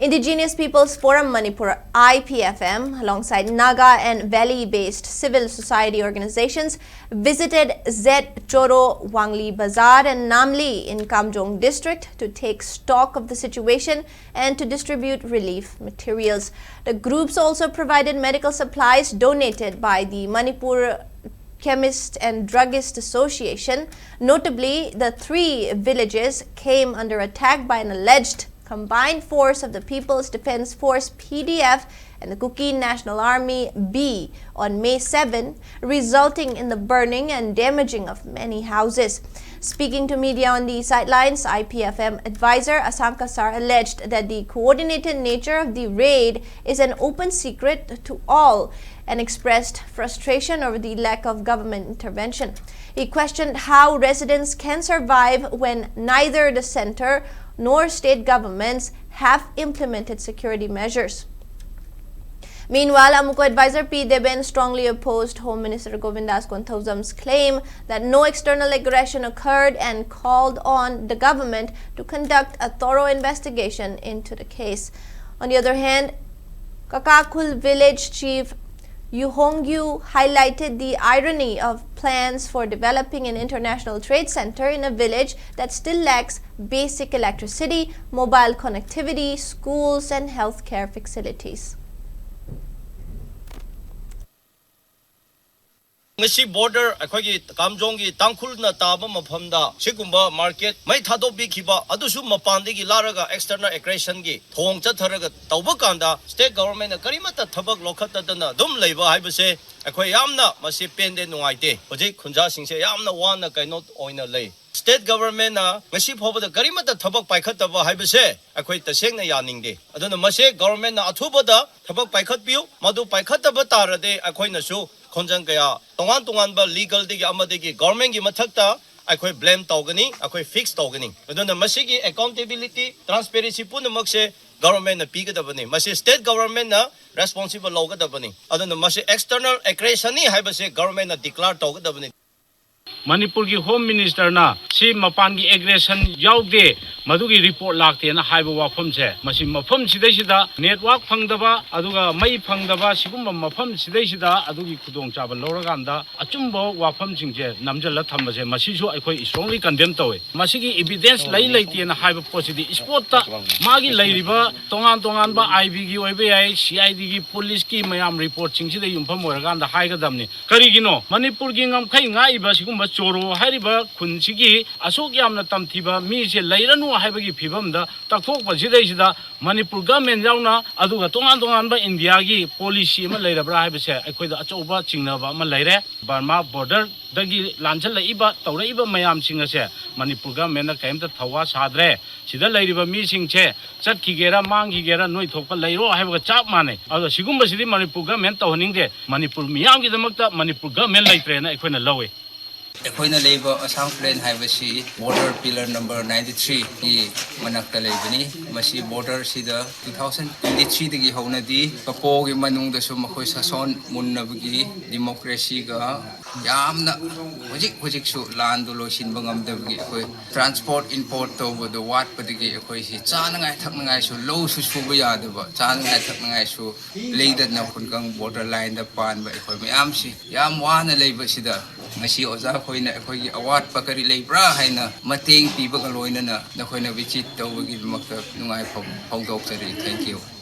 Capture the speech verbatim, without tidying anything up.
Indigenous Peoples Forum Manipur, I P F M, alongside Naga and Valley-based civil society organizations, visited Zed Choro, Wangli Bazar, and Namli in Kamjong district to take stock of the situation and to distribute relief materials. The groups also provided medical supplies donated by the Manipur Chemist and Druggist Association. Notably, the three villages came under attack by an alleged combined force of the People's Defense Force, P D F, and the Kuki National Army, B, on May seven, resulting in the burning and damaging of many houses. Speaking to media on the sidelines, I P F M advisor Asang Kasar alleged that the coordinated nature of the raid is an open secret to all and expressed frustration over the lack of government intervention. He questioned how residents can survive when neither the center nor state governments have implemented security measures. Meanwhile, AMUCO advisor P Deben strongly opposed Home Minister Govindas Konthoujam's claim that no external aggression occurred and called on the government to conduct a thorough investigation into the case. On the other hand, Kakakhul village chief Yu Hongyu highlighted the irony of plans for developing an international trade center in a village that still lacks basic electricity, mobile connectivity, schools, and healthcare facilities. ꯉꯁꯤ border ꯑꯩꯈꯣꯏꯒꯤ ꯀꯥꯝꯖꯣꯡꯒꯤ ꯇꯥꯡꯈꯨꯜꯅ ꯇꯥꯕ ꯃꯐꯝꯗ ꯁꯤꯒꯨꯝꯕ market ꯃꯩ ꯊꯥꯗꯣꯛꯄꯤꯈꯤꯕ, ꯑꯗꯨꯁꯨ ꯃꯄꯥꯟꯗꯒꯤ ꯂꯥꯛꯂꯒ external aggressionꯒꯤ ꯊꯧꯑꯣꯡ ꯆꯠꯊꯔꯒ ꯇꯧꯕ ꯀꯥꯟꯗ state governmentꯅ ꯀꯔꯤꯃꯠꯇ ꯊꯕꯛ ꯂꯧꯈꯠꯇꯗꯅ ꯑꯗꯨꯝ ꯂꯩꯕ ꯍꯥꯏꯕꯁꯦ ꯑꯩꯈꯣꯏ ꯌꯥꯝꯅ ꯃꯁꯤ ꯄꯦꯟꯗꯦ, ꯅꯨꯡꯉꯥꯏꯇꯦ꯫ ꯍꯧꯖꯤꯛ ꯈꯨꯟꯖꯥꯁꯤꯡꯁꯦ ꯌꯥꯝꯅ ꯋꯥꯅ ꯀꯩꯅꯣ ꯑꯣꯏꯅ ꯂꯩ꯫ State governmentꯅ ꯉꯁꯤ ꯐꯥꯎꯕꯗ ꯀꯔꯤꯃꯠꯇ ꯊꯕꯛ ꯄꯥꯏꯈꯠꯇꯕ ꯍꯥꯏꯕꯁꯦ ꯑꯩꯈꯣꯏ ꯇꯁꯦꯡꯅ ꯌꯥꯅꯤꯡꯗꯦ꯫ ꯑꯗꯨꯅ ꯃꯁꯤ governmentꯅ ꯑꯊꯨꯕꯗ ꯊꯕꯛ ꯄꯥꯏꯈꯠꯄꯤꯌꯨ꯫ ꯃꯗꯨ ꯄꯥꯏꯈꯠꯇꯕ ꯇꯥꯔꯗꯤ ꯑꯩꯈꯣꯏꯅꯁꯨ ꯈꯣꯟꯖꯪ ꯀꯌꯥ ꯇꯣꯉꯥꯟ ꯇꯣꯉꯥꯟꯕ legalꯗꯒꯤ ꯑꯃꯗꯒꯤ governmentꯒꯤ ꯃꯊꯛꯇ ꯑꯩꯈꯣꯏ blame ꯇꯧꯒꯅꯤ, ꯑꯩꯈꯣꯏ fix ꯇꯧꯒꯅꯤ꯫ ꯑꯗꯨꯅ ꯃꯁꯤꯒꯤ accountability, transparency ꯄꯨꯝꯅꯃꯛꯁꯦ governmentꯅ ꯄꯤꯒꯗꯕꯅꯤ꯫ ꯃꯁꯤ state governmentꯅ responsible ꯂꯧꯒꯗꯕꯅꯤ꯫ ꯑꯗꯨꯅ ꯃꯁꯤ external aggressionꯅꯤ ꯍꯥꯏꯕꯁꯦ governmentꯅ declare ꯇꯧꯒꯗꯕꯅꯤ꯫ ꯃꯅꯤꯄꯨꯔꯒꯤ Home Ministerꯅ ꯁꯤ ꯃꯄꯥꯟꯒꯤ ꯑꯦꯒ꯭ꯔꯦꯁꯟ ꯌꯥꯎꯗꯦ, ꯃꯗꯨꯒꯤ ꯔꯤꯄꯣꯔꯠ ꯂꯥꯛꯇꯦꯅ ꯍꯥꯏꯕ ꯋꯥꯐꯝꯁꯦ, ꯃꯁꯤ ꯃꯐꯝꯁꯤꯗꯩꯁꯤꯗ ꯅꯦꯠꯋꯥꯛ ꯐꯪꯗꯕ, ꯑꯗꯨꯒ ꯃꯩ ꯐꯪꯗꯕ, ꯁꯤꯒꯨꯝꯕ ꯃꯐꯝꯁꯤꯗꯩꯁꯤꯗ ꯑꯗꯨꯒꯤ ꯈꯨꯗꯣꯡꯆꯥꯕ ꯂꯧꯔꯀꯥꯟꯗ ꯑꯆꯨꯝꯕ ꯋꯥꯐꯝꯁꯤꯡꯁꯦ ꯅꯝꯁꯤꯜꯂ ꯊꯝꯕꯁꯦ, ꯃꯁꯤꯁꯨ ꯑꯩꯈꯣꯏ strongly condemn ꯇꯧꯋꯦ꯫ ꯃꯁꯤꯒꯤ evidence ꯂꯩ ꯂꯩꯇꯦꯅ ꯍꯥꯏꯕ ꯄꯣꯠꯁꯤꯗꯤ ꯏꯁꯄꯣꯠꯇ ꯃꯥꯒꯤ ꯂꯩꯔꯤꯕ ꯇꯣꯉꯥꯟ ꯇꯣꯉꯥꯟꯕ ꯑꯥꯏ ꯕꯤꯒꯤ ꯑꯣꯏꯕ ꯌꯥꯏ, ꯁꯤ ꯑꯥꯏ ꯗꯤꯒꯤ, ꯄꯨꯂꯤꯁꯀꯤ ꯃꯌꯥꯝ ꯔꯤꯄꯣꯔꯠꯁꯤꯡꯁꯤꯗ ꯌꯨꯝꯐꯝ ꯑꯣꯏꯔꯀꯥꯟꯗ ꯍꯥꯏꯒꯗꯕꯅꯤ꯫ ꯀꯔꯤꯒꯤꯅꯣ? ꯃꯅꯤꯄꯨꯔꯒꯤ ꯉꯝꯈꯩ ꯉꯥꯛꯏꯕ ꯁꯤꯒꯨꯝꯕ ꯆꯣꯔꯣ ꯍꯥꯏꯔꯤꯕ ꯈꯨꯟꯁꯤꯒꯤ ꯑꯁꯨꯛ ꯌꯥꯝꯅ ꯇꯝꯊꯤꯕ ꯃꯤꯁꯦ ꯂꯩꯔꯅꯨ ꯍꯥꯏꯕꯒꯤ ꯐꯤꯕꯝꯗ ꯇꯛꯊꯣꯛꯄꯁꯤꯗꯩꯁꯤꯗ ꯃꯅꯤꯄꯨꯔ ꯒꯃꯦꯟ ꯌꯥꯎꯅ ꯑꯗꯨꯒ ꯇꯣꯉꯥꯟ ꯇꯣꯉꯥꯟꯕ ꯏꯟꯗꯤꯌꯥꯒꯤ ꯄꯣꯂꯤꯁꯤ ꯑꯃ ꯂꯩꯔꯕ꯭ꯔꯥ ꯍꯥꯏꯕꯁꯦ ꯑꯩꯈꯣꯏꯗ ꯑꯆꯧꯕ ꯆꯤꯡꯅꯕ ꯑꯃ ꯂꯩꯔꯦ꯫ ꯕꯔꯃꯥ ꯕꯣꯔꯗꯔꯗꯒꯤ ꯂꯥꯟꯁꯤꯜꯂꯛꯏꯕ, ꯇꯧꯔꯛꯏꯕ ꯃꯌꯥꯝꯁꯤꯡ ꯑꯁꯦ ꯃꯅꯤꯄꯨꯔ ꯒꯃꯦꯟꯅ ꯀꯔꯤꯝꯇ ꯊꯧꯋꯥ ꯁꯥꯗ꯭ꯔꯦ꯫ ꯁꯤꯗ ꯂꯩꯔꯤꯕ ꯃꯤꯁꯤꯡꯁꯦ ꯆꯠꯈꯤꯒꯦꯔꯥ ꯃꯥꯡꯈꯤꯒꯦꯔꯥ ꯅꯣꯏ ꯊꯣꯛꯄ ꯂꯩꯔꯣ ꯍꯥꯏꯕꯒ ꯆꯞ ꯃꯥꯟꯅꯩ꯫ ꯑꯗꯣ ꯁꯤꯒꯨꯝꯕꯁꯤꯗꯤ ꯃꯅꯤꯄꯨꯔ ꯒꯃꯦꯟ ꯇꯧꯍꯟꯅꯤꯡꯗꯦ꯫ ꯃꯅꯤꯄꯨꯔ ꯃꯤꯌꯥꯝꯒꯤꯗꯃꯛꯇ ꯃꯅꯤꯄꯨꯔ ꯒꯃꯦꯟ ꯂꯩꯇ꯭ꯔꯦꯅ ꯑꯩꯈꯣꯏꯅ ꯂꯧꯏ꯫ ꯑꯩꯈꯣꯏꯅ ꯂꯩꯕ ꯑꯁꯥꯝ ꯄ꯭ꯂꯦꯟ ꯍꯥꯏꯕꯁꯤ ꯕꯣꯔꯗꯔ ꯄꯤꯂꯔ ꯅꯝꯕꯔ ꯅꯥꯏꯟꯇꯤ ꯊ꯭ꯔꯤꯒꯤ ꯃꯅꯥꯛꯇ ꯂꯩꯕꯅꯤ꯫ ꯃꯁꯤ ꯕꯣꯔꯗꯔꯁꯤꯗ ꯇꯨ ꯊꯥꯎꯖꯟ ꯇ꯭ꯋꯦꯟꯇꯤ ꯊ꯭ꯔꯤꯗꯒꯤ ꯍꯧꯅꯗꯤ ꯀꯄꯣꯒꯤ ꯃꯅꯨꯡꯗꯁꯨ ꯃꯈꯣꯏ ꯁꯥꯁꯣꯟ ꯃꯨꯟꯅꯕꯒꯤ ꯗꯤꯃꯣꯀ꯭ꯔꯦꯁꯤꯒ ꯌꯥꯝꯅ ꯍꯧꯖꯤꯛ ꯍꯧꯖꯤꯛꯁꯨ ꯂꯥꯟꯗꯨ ꯂꯣꯏꯁꯤꯟꯕ ꯉꯝꯗꯕꯒꯤ ꯑꯩꯈꯣꯏ ꯇ꯭ꯔꯥꯟꯁꯄꯣꯔꯠ ꯏꯝꯄꯣꯔꯠ ꯇꯧꯕꯗꯣ ꯋꯥꯠꯄꯗꯒꯤ ꯑꯩꯈꯣꯏꯁꯤ ꯆꯥꯅꯉꯥꯏ ꯊꯛꯅꯉꯥꯏꯁꯨ ꯂꯧꯁꯨ ꯁꯨꯕ ꯌꯥꯗꯕ ꯆꯥꯅꯉꯥꯏ ꯊꯛꯅꯉꯥꯏꯁꯨ ꯂꯩꯗꯅ ꯈꯨꯟꯒꯪ ꯕꯣꯔꯗꯔ ꯂꯥꯏꯟꯗ ꯄꯥꯟꯕ ꯑꯩꯈꯣꯏ ꯃꯌꯥꯝꯁꯤ ꯌꯥꯝ ꯋꯥꯅ ꯂꯩꯕꯁꯤꯗ ꯉꯁꯤ ꯑꯣꯖꯥ ꯑꯩꯈꯣꯏꯅ ꯑꯩꯈꯣꯏꯒꯤ ꯑꯋꯥꯠꯄ ꯀꯔꯤ ꯂꯩꯕ꯭ꯔꯥ ꯍꯥꯏꯅ ꯃꯇꯦꯡ ꯄꯤꯕꯒ ꯂꯣꯏꯅꯅ ꯅꯈꯣꯏꯅ ꯚꯤꯖꯤꯠ ꯇꯧꯕꯒꯤꯗꯃꯛꯇ ꯅꯨꯡꯉꯥꯏꯐꯝ ꯐꯣꯡꯗꯣꯛꯆꯔꯤ꯫ Thank you꯫